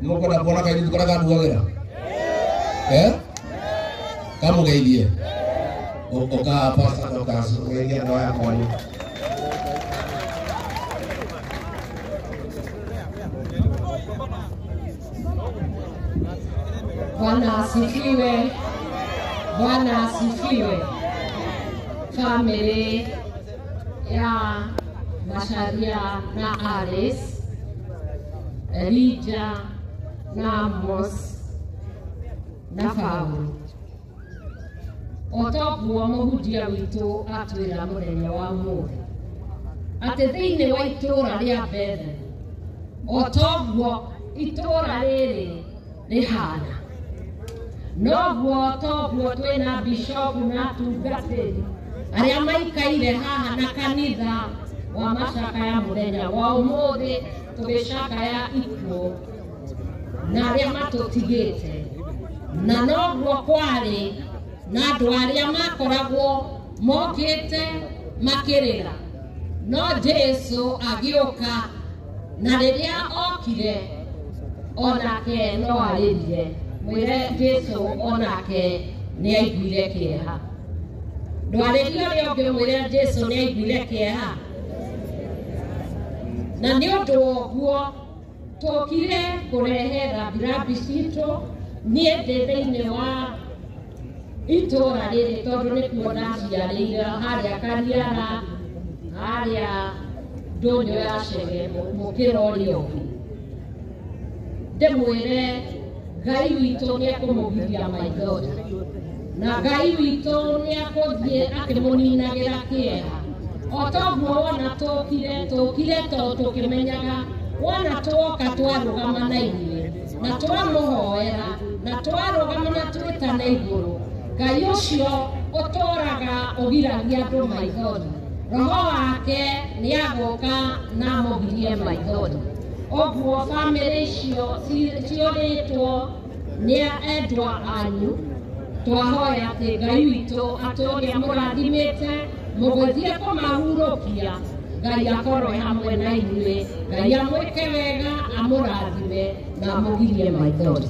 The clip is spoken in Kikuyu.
Nĩmũkwenda kuona kairĩtu karĩa kandugagĩra? Eh? Kamũgeithie. Ũka Pastor Dorcas, ũgeithie andũ aya kwanyu. Bwana asifiwe. Bwana asifiwe. Family ya Macharia na Alice, Elijah na Amos na Paul. O toguo mũhunjia witũ atwĩra mũthenya wa ũmũthĩ atĩ thĩinĩ wa itũũra rĩa Bethel, o toguo itũũra rĩrĩ rĩhana, noguo toguo twĩna bishopu na atungatĩri arĩa maikaire haha na kanitha wa macakaya mũthenya wa ũmũthĩ tũgĩcakaya ikuũ na arĩa matũtigĩte, na noguo kwarĩ na andũ arĩa makoragwo mokĩte makĩrĩra, no Jesu agĩũka, na rĩrĩa okire onake no arĩrire. Mwĩre Jesu onake nĩ aiguire kĩeha. Ndwarĩrie ũrĩa ũngĩ, mwĩre Jesu nĩ aiguire kĩeha. Na nĩ ũndũ wa ũguo tũkire kũrehe rambirambi citũ. Niĩ ndĩ thĩinĩ wa itũũra rĩrĩ tondũ nĩkuo ndaciarĩire, harĩa Kariara, harĩa ndũnyũ ya Chege, mũkĩra ũrĩa ũngĩ. Ndĩmwĩre Ngai witũ nĩ ekũmũgiria maithori, na Ngai witũ nĩ ekũthiĩ akĩmũninagĩra kĩeha. O toguo wona tũkire, tũkire tondũ tũkĩmenyaga wona twoka twarũgama na inyuĩ na twamũhoera na twarũgama na twĩtana igũrũ, Ngai ũcio ũtũraga ũgiragia andũ maithori, roho wake nĩ agũka na amũgirie maithori. Ũguo bamĩrĩ icio ciũrĩtwo nĩ endwa anyu, twahoya atĩ Ngai witũ atũũre amũrathimĩte, mũgũthiĩ kũmahurũkia, Ngai akorwo hamwe na inyuĩ, Ngai amwĩke wega, amũrathime na amũgirie maithori.